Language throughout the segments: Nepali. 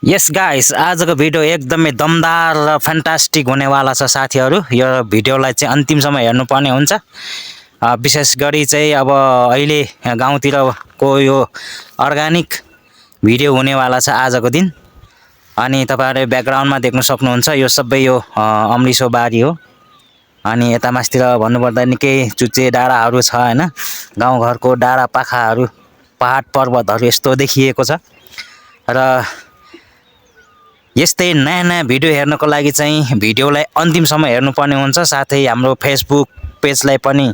यस गाइस, आजको भिडियो एकदमै दमदार र फ्यान्टास्टिक हुनेवाला छ साथीहरू। यो भिडियोलाई चाहिँ अन्तिमसम्म हेर्नुपर्ने हुन्छ। विशेष गरी चाहिँ अब अहिले गाउँतिरको यो अर्ग्यानिक भिडियो हुनेवाला छ आजको दिन। अनि तपाईँहरूले ब्याकग्राउन्डमा देख्न सक्नुहुन्छ यो सबै यो अमृसो बारी हो। अनि यता मास्तिर भन्नुपर्दा निकै चुच्चे डाँडाहरू छ हैन। गाउँघरको डाँडा पाखाहरू, पहाड पर्वतहरू यस्तो देखिएको छ। र यस्तै नयाँ नयाँ भिडियो हेर्नको लागि चाहिँ भिडियोलाई अन्तिमसम्म हेर्नुपर्ने हुन्छ। साथै हाम्रो फेसबुक पेजलाई पनि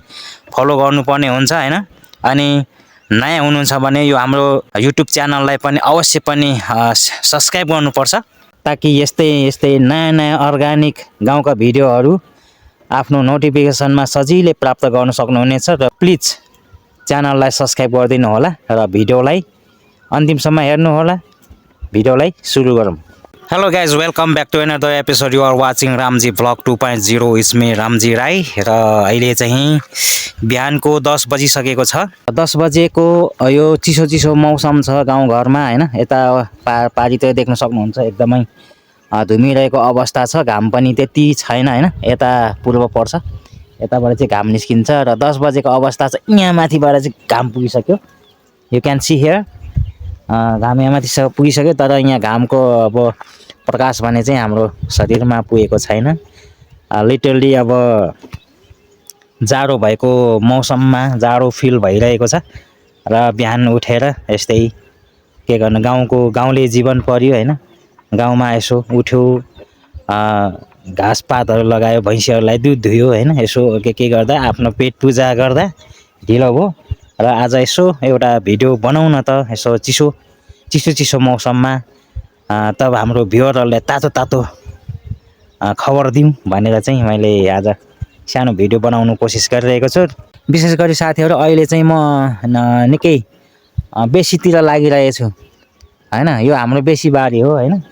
फलो गर्नुपर्ने हुन्छ हैन। अनि नयाँ हुनुहुन्छ भने यो हाम्रो युट्युब च्यानललाई पनि अवश्य पनि सब्स्क्राइब गर्नुपर्छ, ताकि यस्तै यस्तै नयाँ नयाँ अर्ग्यानिक गाउँका भिडियोहरू आफ्नो नोटिफिकेसनमा सजिलै प्राप्त गर्न सक्नुहुनेछ। र प्लिज च्यानललाई सब्स्क्राइब गरिदिनु होला र भिडियोलाई अन्तिमसम्म हेर्नु होला। भिडियोलाई सुरु गरौँ। Hello guys, welcome back to another episode. You are watching Ramji vlog 2.0। It's Ramji Rai. र अहिले चाहिँ बिहानको 10 बजिसकेको छ। 10 बजेको यो चिसो चिसो मौसम छ गाउँघरमा हैन। यता पारितिर देख्न सक्नुहुन्छ एकदमै धुमिरहेको अवस्था छ। घाम पनि त्यति छैन हैन। यता पूर्व पर्छ, यताबाट चाहिँ घाम निस्किन्छ। र 10 बजेको अवस्था चाहिँ यहाँ माथिबाट चाहिँ घाम पुगिसक्यो। यु क्यान सी हियर, घाम यहाँ माथि पुगिसक्यो। तर यहाँ घामको अब प्रकाश भने चाहिँ हाम्रो शरीरमा पुगेको छैन। लिटरली अब जाडो भएको मौसममा जाडो फिल भइरहेको छ। र बिहान उठेर यस्तै के गर्नु, गाउँले जीवन पर्यो हैन। गाउँमा यसो उठ्यो, घाँसपातहरू लगायो, भैँसीहरूलाई दुध दुयो हैन। यसो के गर्दा आफ्नो पेट पूजा गर्दा ढिलो भयो। र आज यसो एउटा भिडियो बनाउन त यसो चिसो मौसममा तब हाम्रो भ्युअरहरूलाई तातो तातो खबर दिउँ भनेर चाहिँ मैले आज सानो भिडियो बनाउनु कोसिस गरिरहेको छु। विशेष गरी साथीहरू अहिले चाहिँ म निकै बेसीतिर लागिरहेको छु हैन। यो हाम्रो बेसी बारी हो हैन।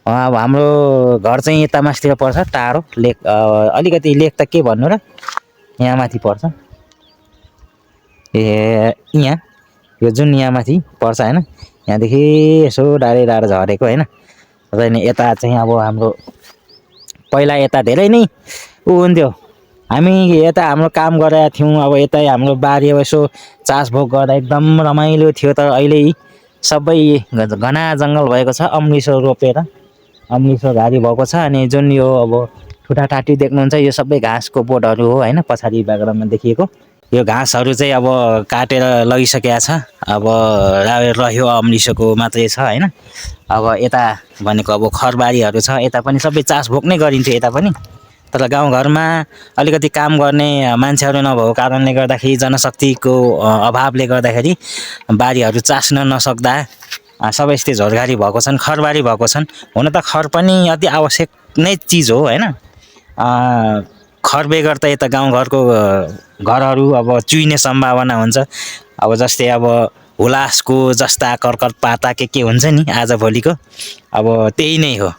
अब हाम्रो घर चाहिँ यता मास्तिर पर्छ, टाढो लेक, अलिकति लेक त के भन्नु र, यहाँ माथि पर्छ। यहाँ यो जुन यहाँ माथि पर्छ हैन, यहाँदेखि यसो डाँडै डाँडो झरेको हैन। र नि यता चाहिँ अब हाम्रो पहिला यता धेरै नै हुन्थ्यो। हामी यता हाम्रो काम गरेका थियौँ। अब यता हाम्रो बारी अब यसो चासभोग गर्दा एकदम रमाइलो थियो। तर अहिले सबै घना जङ्गल भएको छ। अमृसो रोपेर अमृसो घारी भएको छ। अनि जुन यो अब ठुटाठाटी देख्नुहुन्छ यो सबै घाँसको बोटहरू हो हैन। पछाडि ब्याकग्राउन्डमा देखिएको यो घाँसहरू चाहिँ अब काटेर लगिसकेको छ। अब रह्यो अमृसोको मात्रै छ हैन। अब यता भनेको अब खरबारीहरू छ, यता पनि सबै चासभोग नै गरिन्थ्यो यता पनि। तर गाउँघरमा अलिकति काम गर्ने मान्छेहरू नभएको कारणले गर्दाखेरि, जनशक्तिको अभावले गर्दाखेरि बारीहरू चास्न नसक्दा सबै यस्तै झोरघारी भएको छन्, खरबारी भएको छन्। हुन त खर पनि अति आवश्यक नै चिज हो हैन। खर बेगर त यता गाउँघरको घरहरू अब चुइने सम्भावना हुन्छ। अब जस्तै अब हुलासको जस्ता कर्कट पाता के हुन्छ नि आजभोलिको, अब त्यही नै हो।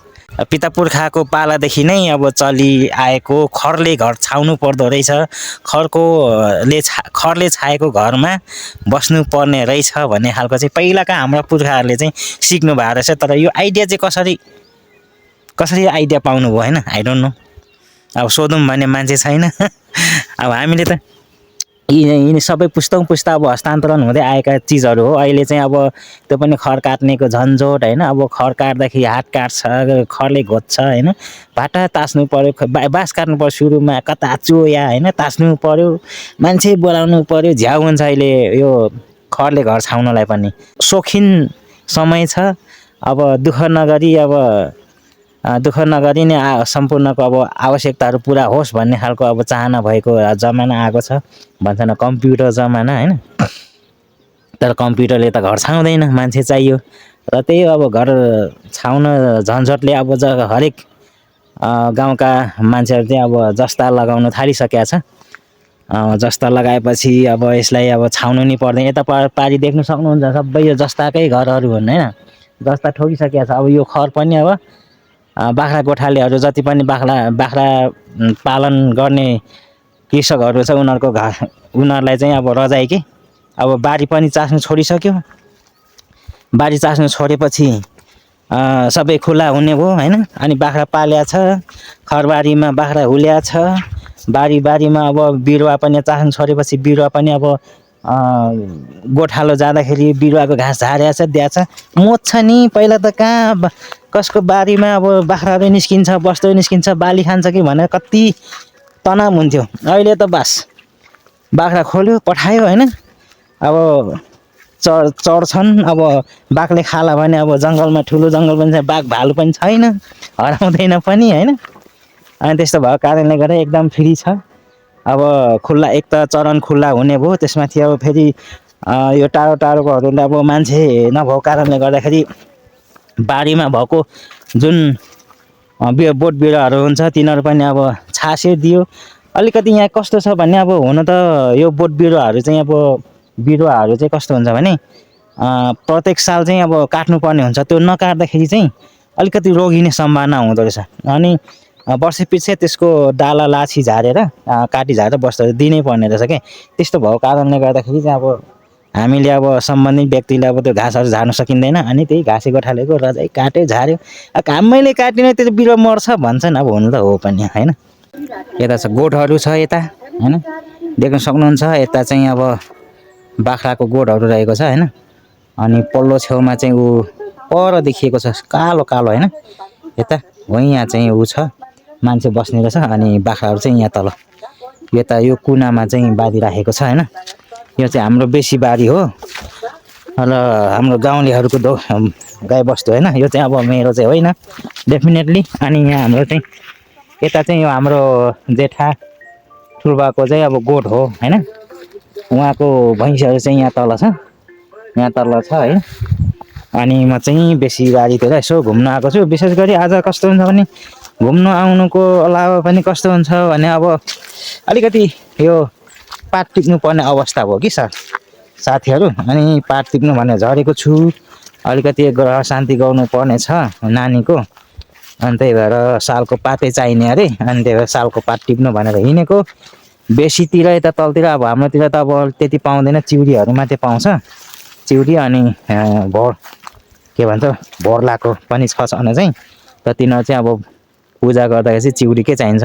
पिता पुर्खाको पालादेखि नै अब चलिआएको खरले घर छाउनु पर्दो रहेछ। खरले छाएको घरमा बस्नु पर्ने रहेछ भन्ने खालको चाहिँ पहिलाका हाम्रा पुर्खाहरूले चाहिँ सिक्नु भएको रहेछ। तर यो आइडिया चाहिँ कसरी आइडिया पाउनुभयो हैन, आई डोन्ट नो। अब सोधौँ भने मान्छे छैन। अब हामीले त यिनी सबै पुस्ताउँ पुस्ता अब हस्तान्तरण हुँदै आएका चिजहरू हो। अहिले चाहिँ अब त्यो पनि खर काट्नेको झन्झट हैन। अब खर काट्दाखेरि हात काट्छ, खरले घोज्छ हैन। भाटा तास्नु पर्यो, बाँस काट्नु पर्यो, सुरुमा कता चोया हैन तास्नु पर्यो, मान्छे बोलाउनु पर्यो, झ्याउ हुन्छ अहिले यो खरले घर छाउनलाई पनि। सोखिन समय छ। अब दुःख नगरी नै सम्पूर्णको अब आवश्यकताहरू पुरा होस् भन्ने खालको अब चाहना भएको जमाना आएको छ। भन्छ न कम्प्युटर जमाना हैन। तर कम्प्युटरले त घर छाउँदैन, मान्छे चाहियो। र त्यही अब घर छाउन झन्झटले अब हरेक गाउँका मान्छेहरू चाहिँ अब जस्ता लगाउन थालिसकेका छ। जस्ता लगाएपछि अब यसलाई अब छाउनु नि पर्दैन। यता पारी देख्न सक्नुहुन्छ सबै यो जस्ताकै घरहरू हुन् हैन। जस्ता ठोकिसकेका छ। अब यो खर पनि अब बाख्रा गोठालेहरू जति पनि बाख्रा पालन गर्ने कृषकहरू छ उनीहरूलाई चाहिँ अब रजाइ के अब बारी पनि चास्नु छोडिसक्यो। बारी चास्नु छोडेपछि सबै खुला हुने भयो हैन। अनि बाख्रा पाल्या छ, खरबारीमा बाख्रा हुल्या छ, बारीमा अब बिरुवा पनि चासन छोडेपछि बिरुवा पनि अब गोठालो जाँदाखेरि बिरुवाको घाँस झारेको छ दिएको छ। मोज्छ नि पहिला त कहाँ कसको बारीमा अब बाख्राहरू निस्किन्छ, बस्तु निस्किन्छ, बाली खान्छ कि भनेर कति तनाव हुन्थ्यो। अहिले त बास बाख्रा खोल्यो पठायो हैन। अब चढ्छन्, अब बाघले खाला भने अब जङ्गलमा ठुलो जङ्गल पनि छ, बाघ भालु पनि छैन, हराउँदैन पनि हैन। अनि त्यस्तो भएको कारणले गर्दा एकदम फ्री छ। अब खुल्ला एक त चरन खुल्ला हुने भयो, त्यसमाथि अब फेरि यो टाढो टाढोकोहरूले अब मान्छे नभएको कारणले गर्दाखेरि बारीमा भएको जुन बोट बिरुवाहरू हुन्छ तिनीहरू पनि अब छास्यो दियो। अलिकति यहाँ कस्तो छ भने अब हुन त यो बोट बिरुवाहरू चाहिँ अब बिरुवाहरू चाहिँ कस्तो हुन्छ भने प्रत्येक साल चाहिँ अब काट्नुपर्ने हुन्छ। त्यो नकाट्दाखेरि चाहिँ अलिकति रोगिने सम्भावना हुँदो रहेछ। अनि वर्षै पछि त्यसको डाला लाछी झारेर काटी झारेर बस्दा दिनै पर्ने रहेछ के। त्यस्तो भएको कारणले गर्दाखेरि चाहिँ अब हामीले अब सम्बन्धित व्यक्तिले अब त्यो घाँसहरू झार्न सकिँदैन। अनि त्यही घाँसे गोठालेको रजाइ काट्यो झार्यो, घामैले काटिने त्यो बिरुवा मर्छ भन्छन्। अब हुनु त हो पनि हैन। यता छ गोठहरू छ यता हैन, देख्न सक्नुहुन्छ। यता चाहिँ अब बाख्राको गोठहरू रहेको छ हैन। अनि पल्लो छेउमा चाहिँ ऊ पर देखिएको छ कालो कालो हैन। यता यहाँ चाहिँ ऊ छ मान्छे बस्ने रहेछ। अनि बाख्राहरू चाहिँ यहाँ तल यता यो कुनामा चाहिँ बाँधी राखेको छ हैन। यो चाहिँ हाम्रो बेसी बारी हो र हाम्रो गाउँलेहरूको गाई बस्तु हैन। यो चाहिँ अब मेरो चाहिँ होइन डेफिनेटली। अनि यहाँ हाम्रो चाहिँ यता चाहिँ यो हाम्रो जेठा ठुल्बाको चाहिँ अब गोठ हो हैन। उहाँको भैँसीहरू चाहिँ यहाँ तल छ, यहाँ तल छ है। अनि म चाहिँ बेसी बारीतिर यसो घुम्न आएको छु। विशेष गरी आज कस्तो हुन्छ भने घुम्न आउनुको अलावा पनि कस्तो हुन्छ भने अब अलिकति यो पात टिप्नु पर्ने अवस्था भयो कि साथीहरू। अनि पात टिप्नु भनेर झरेको छु। अलिकति ग्रह शान्ति गर्नु पर्ने छ नानीको। अनि त्यही भएर सालको पातै चाहिने अरे। अनि त्यही भएर सालको पात टिप्नु भनेर हिँडेको। बेसीतिर यता तलतिर अब हाम्रोतिर त अब त्यति पाउँदैन, चिउरीहरू मात्रै पाउँछ। चिउरी अनि भोर के भन्छ भोर्लाको पनि छ भने चाहिँ त तिनीहरू चाहिँ अब पूजा गर्दाखेरि चाहिँ चिउरीकै चाहिन्छ,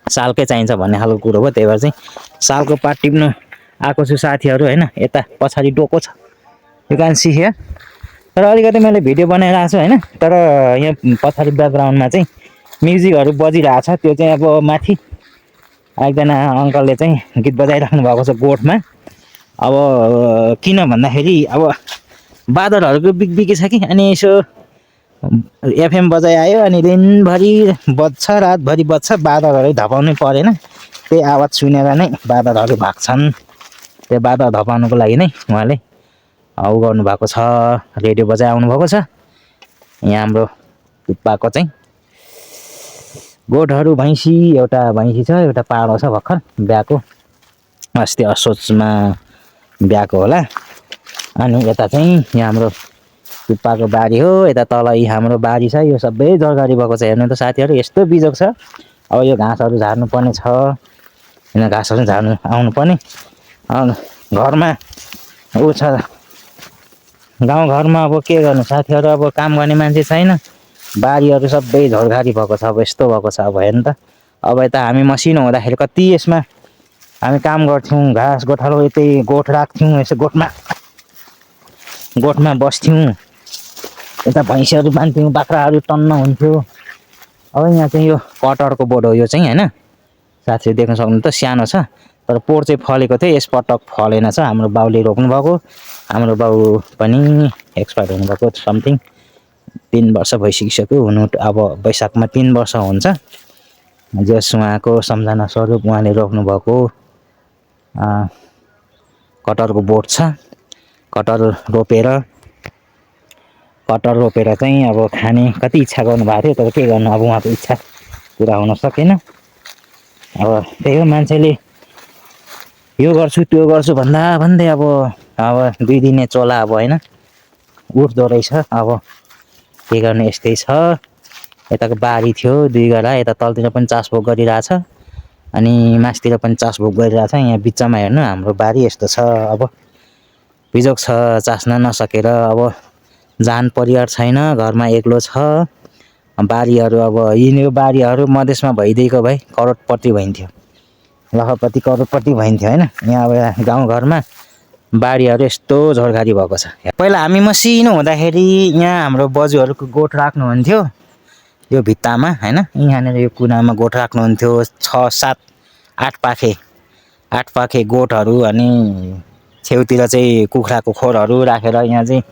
सालकै चाहिन्छ भन्ने खालको कुरो हो। त्यही भएर चाहिँ सालको पात टिप्नु आएको छु साथीहरू हैन। यता पछाडि डोको छ, यु क्यान सी हियर। तर अलिकति मैले भिडियो बनाइरहेको छु हैन। तर यहाँ पछाडि ब्याकग्राउन्डमा चाहिँ म्युजिकहरू बजिरहेको छ। त्यो चाहिँ अब माथि एकजना अङ्कलले चाहिँ गीत बजाइराख्नु भएको छ गोठमा। अब किन भन्दाखेरि अब बादलहरूको बिगबिगी छ कि। अनि यसो एफएम बजाइआयो अनि दिनभरि बज्छ, रातभरि बज्छ, बादलहरू धपाउनै परेन। त्यही आवाज सुनेर नै बादलहरू भाग्छन्। त्यो बादल धपाउनुको लागि नै उहाँले उ गर्नुभएको छ, रेडियो बजाइ आउनुभएको छ। यहाँ हाम्रो टुप्पाको चाहिँ गोठहरू भैँसी, एउटा भैँसी छ, एउटा पाडो छ भर्खर ब्याएको, अस्ति असोजमा ब्याएको होला। अनि यता चाहिँ यहाँ हाम्रो टुप्पाको बारी हो। यता तल हाम्रो बारी छ। यो सबै जरगारी भएको छ हेर्नु त साथीहरू, यस्तो बिजोग छ। अब यो घाँसहरू झार्नु पर्ने छ, होइन घाँसहरू झार्नु आउनु पर्ने। घरमा ऊ छ, गाउँघरमा अब के गर्नु साथीहरू, अब काम गर्ने मान्छे छैन, बारीहरू सबै झोरघारी भएको छ। अब यस्तो भएको छ अब हेर्नु त। अब यता हामी मसिनो हुँदाखेरि कति यसमा हामी काम गर्थ्यौँ, घाँस गोठालो यतै गोठ राख्थ्यौँ, यसो गोठमा बस्थ्यौँ, यता भैँसीहरू बान्थ्यौँ, बाख्राहरू टन्न हुन्थ्यो। अब यहाँ चाहिँ यो कटहरको बोट हो यो चाहिँ होइन। साथीहरू देख्न सक्नु त सानो छ, तर पोहोर चाहिँ फलेको थियो, यसपटक फलेन छ। हाम्रो बाउले रोप्नुभएको, हाम्रो बाउ पनि एक्सपायर हुनुभएको समथिङ 3 वर्ष भइसकिसक्यो हुनु। अब वैशाखमा 3 वर्ष हुन्छ। जस उहाँको सम्झना स्वरूप उहाँले रोप्नुभएको कटहरको बोट छ। कटहर रोपेर चाहिँ अब खाने कति इच्छा गर्नुभएको थियो, तर के गर्नु अब उहाँको इच्छा पुरा हुन सकेन। अब त्यही हो, मान्छेले यो गर्छु त्यो गर्छु भन्दै अब 2 दिने चोला अब होइन उठ्दो रहेछ। अब के गर्ने, यस्तै छ। यताको बारी थियो 2 गरा, यता तलतिर पनि चासभोग गरिरहेछ, अनि मासतिर पनि चासभोग गरिरहेछ। यहाँ बिचमा हेर्नु हाम्रो बारी यस्तो छ। अब बिजोग छ, चास्न नसकेर अब जान परिवार छैन, घरमा एक्लो छ। बारीहरू अब यिनीहरू बारीहरू मधेसमा भइदिएको भए करोडपति भइन्थ्यो, लखपति करोडपति भइन्थ्यो होइन। यहाँ अब गाउँघरमा बारीहरू यस्तो झोरखारी भएको छ। पहिला हामी मसिनो हुँदाखेरि यहाँ हाम्रो बजुहरूको गोठ राख्नुहुन्थ्यो यो भित्तामा होइन। यहाँनिर यो कुनामा गोठ राख्नुहुन्थ्यो, 6, 7, 8 पाखे गोठहरू। अनि छेउतिर चाहिँ कुखुराको खोरहरू राखेर यहाँ चाहिँ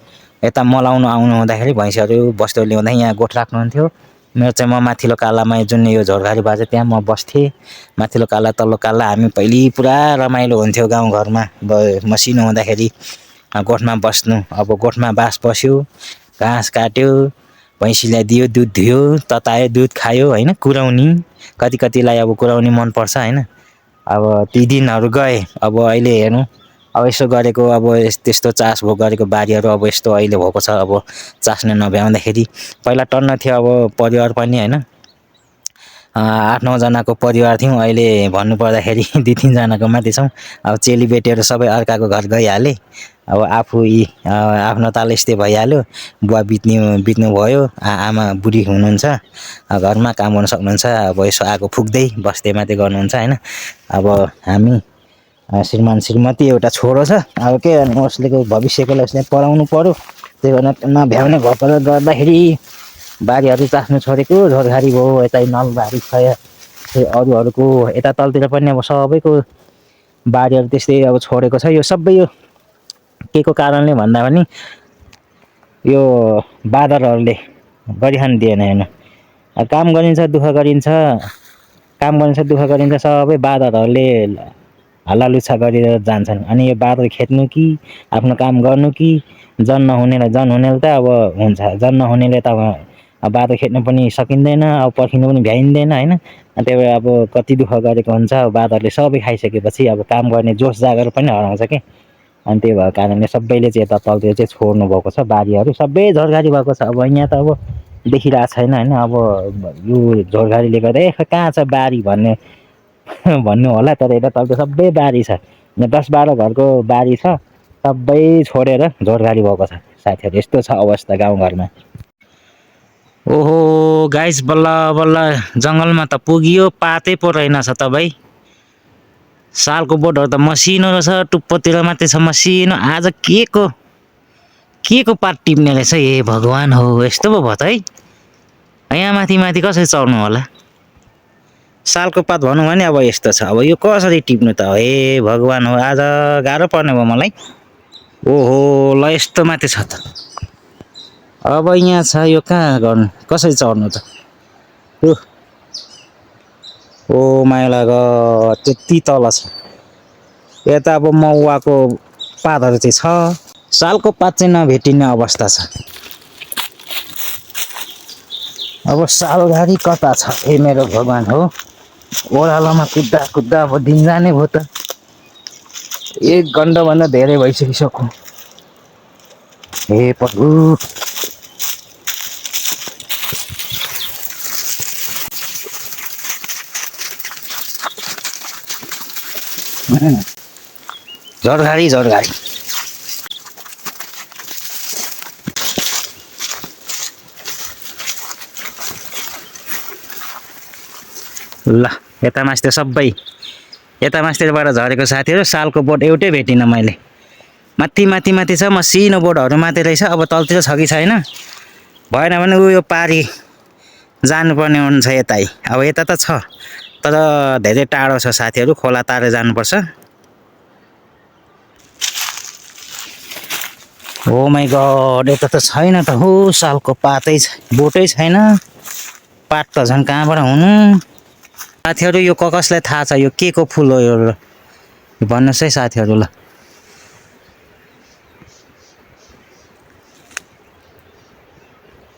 यता मलाउनु आउनु हुँदाखेरि भैँसीहरू बस्तु ल्याउँदा यहाँ गोठ राख्नुहुन्थ्यो। मेरो चाहिँ म माथिल्लो कालामा जुन यो झोरघारी बाजे त्यहाँ म बस्थेँ। माथिल्लो काला तल्लो काला हामी पहिले पुरा रमाइलो हुन्थ्यो गाउँघरमा मसिनो हुँदाखेरि गोठमा बस्नु। अब गोठमा बास बस्यो, घाँस काट्यो, भैँसीलाई दियो, दुध दियो, ततायो, दुध खायो होइन। कुराउनी कतिलाई अब कुराउनी मनपर्छ होइन। अब ती दिनहरू गए। अब अहिले हेर्नु अब यसो गरेको अब त्यस्तो चास भोग गरेको बारीहरू अब यस्तो अहिले भएको छ। अब चास्ने नभ्याउँदाखेरि पहिला टन्न थियो अब परिवार पनि होइन। 8-9 जनाको परिवार थियौँ, अहिले भन्नुपर्दाखेरि 2-3 जनाको माथि छौँ। अब चेलीबेटीहरू सबै अर्काको घर गइहाले। अब आफू आफ्नो ताल यस्तै भइहाल्यो। बुवा बित्नु भयो, आमा बुढी हुनुहुन्छ, घरमा काम गर्न सक्नुहुन्छ। अब यसो आगो फुक्दै बस्दै मात्रै गर्नुहुन्छ होइन। अब हामी श्रीमान श्रीमती एउटा छोरो छ। अब के उसलेको भविष्यको लागि उसले पढाउनु पऱ्यो, त्यही भएर नभ्याउने भएकोले गर्दाखेरि बारीहरू चाख्नु छोडेको। झोरघारी भयो, यता नलबारी छ, अरूहरूको यता तलतिर पनि अब सबैको बारीहरू त्यस्तै अब छोडेको छ। यो सबै यो के को कारणले भन्दा पनि यो बादरहरूले गरिखान दिएन हेर्नु। काम गरिन्छ, दुःख गरिन्छ, सबै बादरहरूले हल्लालुच्छा गरेर जान्छन्। अनि यो बादर खेद्नु कि आफ्नो काम गर्नु कि जन नहुनेलाई त अब हुन्छ, जन नहुनेले त अब बादर खेद्नु पनि सकिँदैन, अब पर्खिनु पनि भ्याइँदैन होइन। त्यही भएर अब कति दुःख गरेको हुन्छ। अब बादरले सबै खाइसकेपछि अब काम गर्ने जोस जागर पनि हराउँछ कि। अनि त्यही भएको कारणले सबैले चाहिँ यता तलतिर चाहिँ छोड्नु भएको छ। बारीहरू सबै झोरघारी भएको छ। अब यहाँ त अब देखिरहेको छैन होइन। अब यो झोरघारीले गर्दा कहाँ छ बारी भन्नु होला, तर यता तल त सबै बारी छ। 10-12 घरको बारी छ, सबै छोडेर झोरघारी भएको छ साथीहरू। यस्तो छ अवस्था गाउँघरमा। ओहो गाइस, बल्ल बल्ल जङ्गलमा त पुगियो, पातै पो रहेनछ त भाइ। सालको बोटहरू त मसिनो रहेछ, टुप्पोतिर मात्रै छ मसिनो। आज के को पात टिप्ने रहेछ, हे भगवान् हो। यस्तो पो भयो त है। यहाँ माथि कसरी चढ्नु होला। सालको पात भनौँ भने अब यस्तो छ। अब यो कसरी टिप्नु त, हे भगवान् हो। आज गाह्रो पर्ने भयो मलाई। ओहो ल, यस्तो माथि छ त। अब यहाँ छ, यो कहाँ गर्नु, कसरी चढ्नु त। ओ माइला गो, त्यति तल छ। यता अब मौवाको पातहरू चाहिँ छ, सालको पात चाहिँ नभेटिने अवस्था छ। अब सालघारी कता छ, ए मेरो भगवान् हो। ओह्रालोमा कुद्दा अब दिन जाने भयो त। 1 घन्टाभन्दा धेरै भइसकिसक्यो। हे प्रभु। झोरघारी ल, यता मास्तिर सबै यता मास्तिरबाट झरेको साथीहरू। सालको बोट एउटै भेटिनँ मैले। माथि छ, मसिनो बोटहरू मात्रै रहेछ। अब तलतिर छ कि छैन भएन भने उयो पारी जानुपर्ने हुन्छ यतै। अब यता त छ, तर धेरै टाढो छ साथीहरू, खोला तारेर जानुपर्छ। ओ माई गड, यता त छैन त हो, सालको पातै बोटै छैन। पात त झन् कहाँबाट हुनु साथीहरू। यो कसलाई थाहा छ यो के को फुल हो यो, भन्नुहोस् है साथीहरू। ल,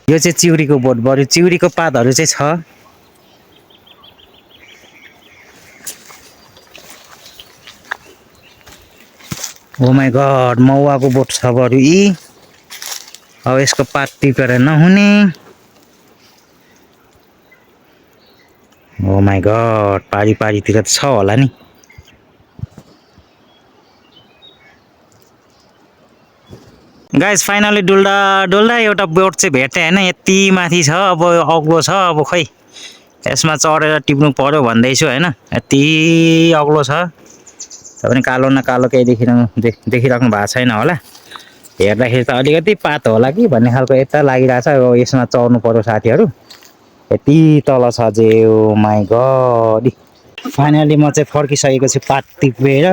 यो चाहिँ चिउरीको बोट, बरु चिउरीको पातहरू चाहिँ छ। ओ माई गड, मौवाको बोट छ बरु यी। अब यसको पात टिपेर नहुने। ओ माई गड, पारीतिर त छ होला नि। गाइस फाइनली डुल्दा डुल्दा एउटा बोट चाहिँ भेटेँ होइन। यति माथि छ, अब अग्लो छ, अब खै यसमा चढेर टिप्नु पर्यो भन्दैछु होइन। यति अग्लो छ। तपाईँ कालो न कालो केही देखिराख्नु भएको छैन होला। हेर्दाखेरि त अलिकति पात होला कि भन्ने खालको यता लागिरहेछ। अब यसमा चढ्नु पर्यो साथीहरू। यति तल छ जे ओ माई गड। फाइनली म चाहिँ फर्किसकेको छु पात टिपेर।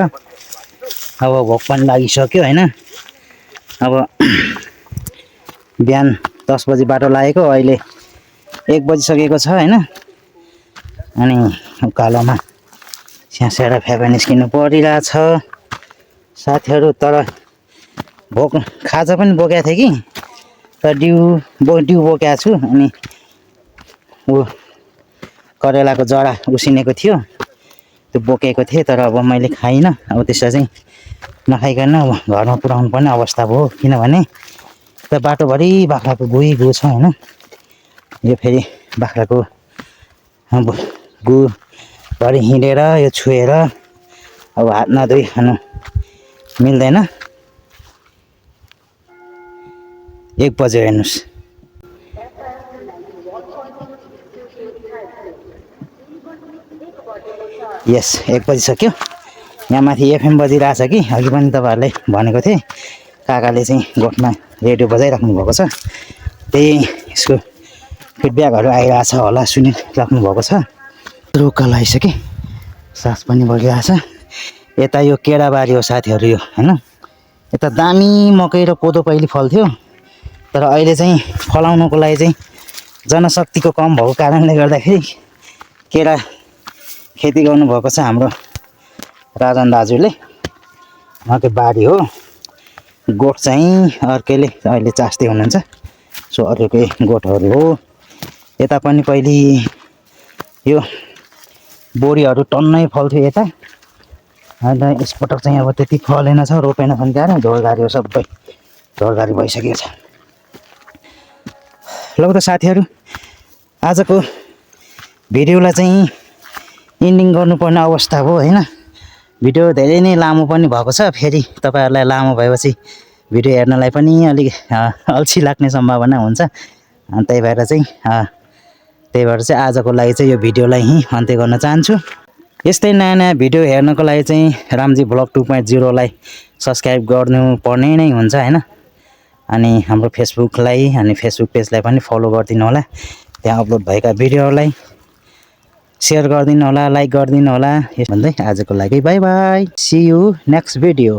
अब भोक पनि लागिसक्यो होइन। अब बिहान 10 बजी बाटो लागेको, अहिले 1 बजिसकेको छ होइन। अनि उकालोमा स्यासेर फ्यापा निस्किनु परिरहेछ साथीहरू। तर भोक खाजा पनि बोकेको थिएँ कि, तर डिउ बोकेको छु। अनि ऊ करेलाको जरा उसिनेको थियो, त्यो बोकेको थिएँ। तर अब मैले खाइनँ। अब त्यसलाई चाहिँ नखाइकन अब घरमा पुऱ्याउनु पर्ने अवस्था भयो। किनभने त बाटोभरि बाख्राको गु छ होइन। यो फेरि बाख्राको गुभरि हिँडेर यो छुएर अब हात नधोइ खानु मिल्दैन। 1 बज्यो हेर्नुहोस्। यस 1 बजिसक्यो। यहाँ माथि एफएम बजिरहेछ कि, अघि पनि तपाईँहरूलाई भनेको थिएँ। काकाले चाहिँ गोठमा रेडियो बजाइराख्नु भएको छ। त्यही यसको फिडब्याकहरू आइरहेछ होला, सुनिराख्नु भएको छ। रोक्का लगाइसकेँ, सास पनि बगिरहेछ। यता यो केराबारी हो साथीहरू यो होइन। यता दामी मकै र कोदो पहिले फल्थ्यो, तर अहिले चाहिँ फलाउनको लागि चाहिँ जनशक्तिको कम भएको कारणले गर्दाखेरि केरा खेती गर्नुभएको छ हाम्रो राजन दाजुले। उहाँको बारी हो। गोठ चाहिँ अर्कैले अहिले चास्दै हुनुहुन्छ, सो अर्कै गोठहरू हो। यता पनि पहिले यो बोडीहरू टन्नै फल्थ्यो यता। अहिले यसपटक चाहिँ अब त्यति फलेन छ, रोपेन पनि कारण झोलघारी हो, सबै झोलघारी भइसकेको छ। ल त साथीहरू, आजको भिडियोलाई चाहिँ एन्डिङ गर्नुपर्ने अवस्था भयो होइन। भिडियो धेरै नै लामो पनि भएको छ। फेरि तपाईँहरूलाई लामो भएपछि भिडियो हेर्नलाई पनि अलिक अल्छी लाग्ने सम्भावना हुन्छ। त्यही भएर चाहिँ आजको लागि चाहिँ यो भिडियोलाई यहीँ अन्त्य गर्न चाहन्छु। यस्तै नयाँ नयाँ भिडियो हेर्नको लागि चाहिँ रामजी भ्लग 2.0 लाई सब्सक्राइब गर्नुपर्ने नै हुन्छ होइन। अनि हाम्रो फेसबुकलाई अनि फेसबुक पेजलाई पनि फलो गरिदिनु होला। त्यहाँ अपलोड भएका भिडियोहरूलाई सेयर गरिदिनु होला, लाइक गरिदिनु होला। भन्दै आजको लागि bye bye, see you next video.